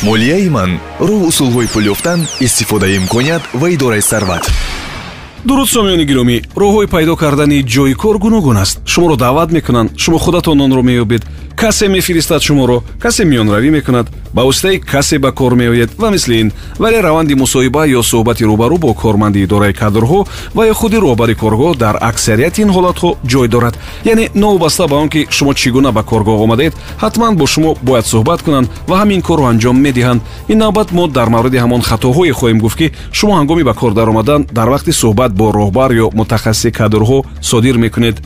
Молияи ман: роҳ, усулҳои пул ёфтан, истифодаи имконият ва идораи сарват. Дуруд, сомиёни гиромӣ! Роҳҳои пайдо кардани ҷойи кор гуногун аст. Шуморо даъват мекунанд, шумо худатон онро меёбед, касе мефиристад шуморо, касе миёнравӣ мекунад, ба воситаи касе ба кор меояд ва мисли ин. Вале раванди мусоҳиба ё суҳбати рӯбарӯ бо корманди идораи кадрҳо ва ё худи роҳбари коргоҳ дар аксарияти ин ҳолатҳо ҷой дорад. Яъне новобаста ба он ки шумо чӣ гуна ба коргоҳ омадаед, ҳатман бо шумо бояд суҳбат кунанд ва ҳамин корро анҷом медиҳанд. Ин навбат мо дар мавриди ҳамон хатоҳое хоҳем гуфт, ки шумо ҳангоми ба кор даромадан дар вақти суҳбат бо роҳбар ё мутахассиси кадрҳо содир мекунед.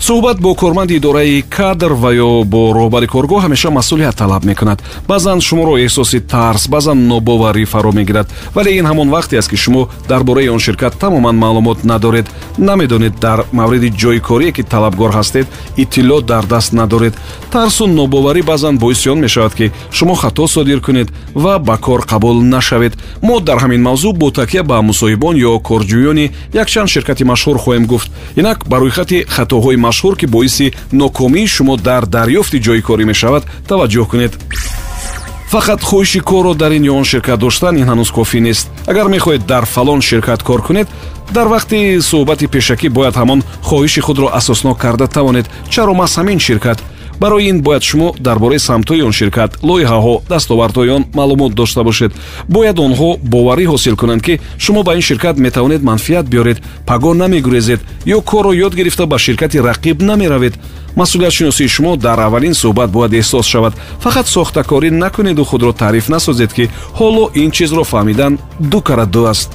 Суҳбат бо корманди идораи кадр ва ё бо роҳбари коргоҳ ҳамеша масъулият талаб мекунад. Баъзан шуморо эҳсоси тарс, баъзан нобоварӣ фаро мегирад, вале ин ҳамон вақте аст, ки шумо дар бораи он ширкат тамоман маълумот надоред, намедонед, дар мавриди ҷойи корие, ки талабгор ҳастед, иттилоъ дар даст надоред. Тарсу нобоварӣ баъзан боиси он мешавад, ки шумо хато содир кунед ва ба кор қабул нашавед. Мо дар ҳамин мавзӯъ бо такя ба мусоҳибон ё корҷӯёни якчанд ширкати машҳур хоҳем гуфт. Инак ба рӯйхати хатоҳои машҳур, ки боиси нокомии шумо дар дарёфти ҷойи корӣ мешавад, таваҷҷӯҳ кунед. Фақат хоҳиши корро дар ин ё он ширкат доштан ин ҳанӯз кофӣ нест. Агар мехоҳед дар фалон ширкат кор кунед, дар вақти суҳбати пешакӣ бояд ҳамон хоҳиши худро асоснок карда тавонед. Чаро маҳз ҳамин ширкат? Барои ин бояд шумо дар бораи самтҳои он ширкат, лоиҳаҳо, дастовардҳои он маълумот дошта бошед. Бояд онҳо боварӣ ҳосил кунанд, ки шумо ба ин ширкат метавонед манфиат биёред, пагоҳ намегурезед ё корро ёд гирифта ба ширкати рақиб намеравед. Масъулиятшиносии шумо дар аввалин суҳбат бояд эҳсос шавад. Фақат сохтакорӣ накунеду худро таъриф насозед, ки ҳоло ин чизро фаҳмидан ду карат ду аст.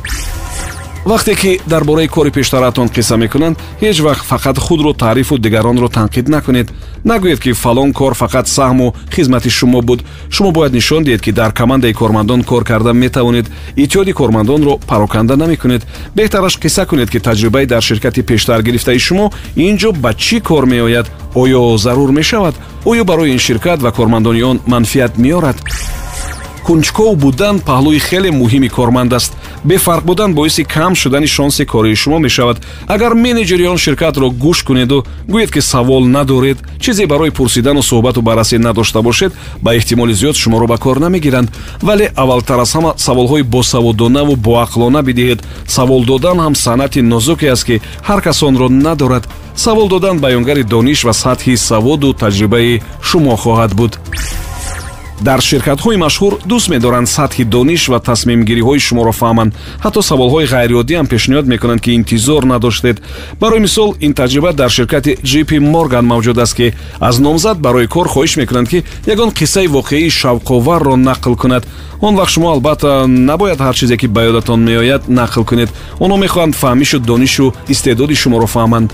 Вақте ки дар бораи кори пештаратон қисса мекунанд, ҳеҷ вақт фақат худро таърифу дигаронро танқид накунед. Нагӯед, ки фалон кор фақат саҳму хизмати шумо буд. Шумо бояд нишон диҳед, ки дар командаи кормандон кор карда метавонед, иттиҳоди кормандонро пароканда намекунед. Беҳтараш қисса кунед, ки таҷрибаи дар ширкати пештар гирифтаи шумо ин ҷо ба чӣ кор меояд, оё зарур мешавад, оё барои ин ширкат ва кормандони он манфиат меорад. Кунҷков будан паҳлӯи хеле муҳими корманд аст. Бефарқ будан боиси кам шудани шонси кории шумо мешавад. Агар менеҷери он ширкатро гӯш кунеду гӯед, ки савол надоред, чизе барои пурсидану суҳбату баррасӣ надошта бошед, ба эҳтимоли зиёд шуморо ба кор намегиранд. Вале аввалтар аз ҳама саволҳои босаводонаву боақлона бидиҳед. Савол додан ҳам санъати нозуке аст, ки ҳар кас онро надорад. Савол додан баёнгари дониш ва сатҳи саводу таҷрибаи шумо хоҳад буд. Дар ширкатҳои машҳур дӯст медоранд сатҳи дониш ва тасмимгириҳои шуморо фаҳманд. Ҳатто саволҳои ғайриоддӣ ҳам пешниҳод мекунанд, ки интизор надоштед. Барои мисол, ин таҷриба дар ширкати JP Morgan мавҷуд аст, ки аз номзад барои кор хоҳиш мекунанд, ки ягон қиссаи воқеии шавқоварро нақл кунад. Он вақт шумо албатта набояд ҳар чизе, ки ба ёдатон меояд, нақл кунед. Онҳо мехоҳанд фаҳмишу донишу истеъдоди шуморо фаҳманд.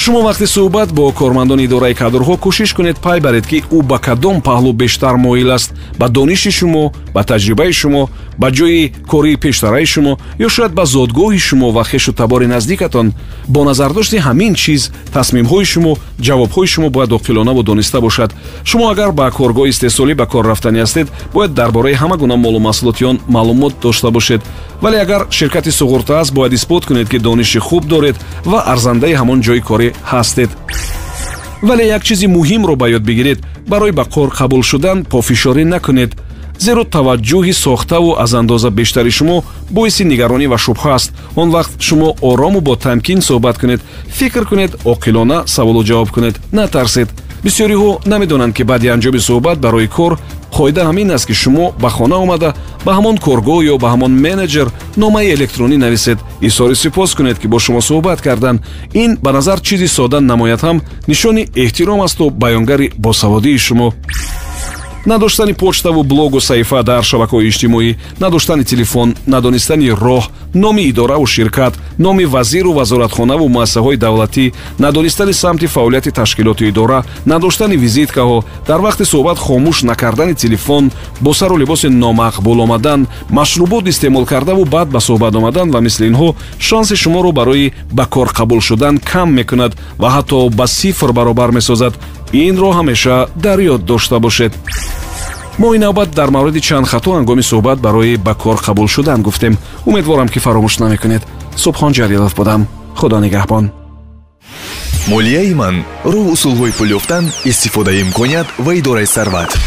Шумо вақти суҳбат бо кормандони идораи кадрҳо кӯшиш кунед пай баред, ки ӯ ба кадом паҳлӯ бештар моил аст: ба дониши шумо, ба таҷрибаи шумо, ба ҷойи кории пештараи шумо ё шояд ба зодгоҳи шумо ва хешу табори наздикатон. Бо назардошти ҳамин чиз тасмимҳои шумо, ҷавобҳои шумо бояд оқилонаву дониста бошад. Шумо агар ба коргоҳи истеҳсолӣ ба кор рафтанӣ ҳастед, бояд дар бораи ҳама гуна молу маҳсулоти он маълумот дошта бошед. Вале агар ширкати суғурта аст, бояд исбот кунед, ки дониши хуб доред ва арзандаи ҳамон ҷойи корӣ ҳастед. Вале як чизи муҳимро ба ёд бигиред: барои ба кор қабул шудан пофишорӣ накунед, зеро таваҷҷӯҳи сохтаву аз андоза бештари шумо боиси нигаронӣ ва шубҳа аст. Он вақт шумо орому бо тамкин суҳбат кунед, фикр кунед, оқилона саволу ҷавоб кунед, натарсед. Бисёриҳо намедонанд, ки баъди анҷоми суҳбат барои кор қоида ҳамин аст, ки шумо ба хона омада ба ҳамон коргоҳ ё ба ҳамон менеҷер номаи электронӣ нависед, изҳори сипос кунед, ки бо шумо суҳбат карданд. Ин ба назар чизи сода намояд ҳам, нишони эҳтиром асту баёнгари босаводии шумо. Надоштани почтаву блогу саҳифа дар шабакаҳои иҷтимоӣ, надоштани телефон, надонистани роҳ, номи идораву ширкат, номи вазиру вазоратхонаву муассисаҳои давлатӣ, надонистани самти фаъолияти ташкилоту идора, надоштани визиткаҳо, дар вақти суҳбат хомӯш накардани телефон, бо сару либоси номақбул омадан, машрубот истеъмол кардаву баъд ба суҳбат омадан ва мисли инҳо шанси шуморо барои ба кор қабул шудан кам мекунад ва ҳатто ба сифр баробар месозад. Инро ҳамеша дар ёд дошта бошед. Мо ин навбат дар мавриди чанд хато ҳангоми суҳбат барои ба кор қабул шудан гуфтем. Умедворам, ки фаромӯш намекунед. Субҳон Ҷалилов будам. Худо нигаҳбон. Молияи ман: роҳ, усулҳои пул ёфтан, истифодаи имконият ва идораи сарват.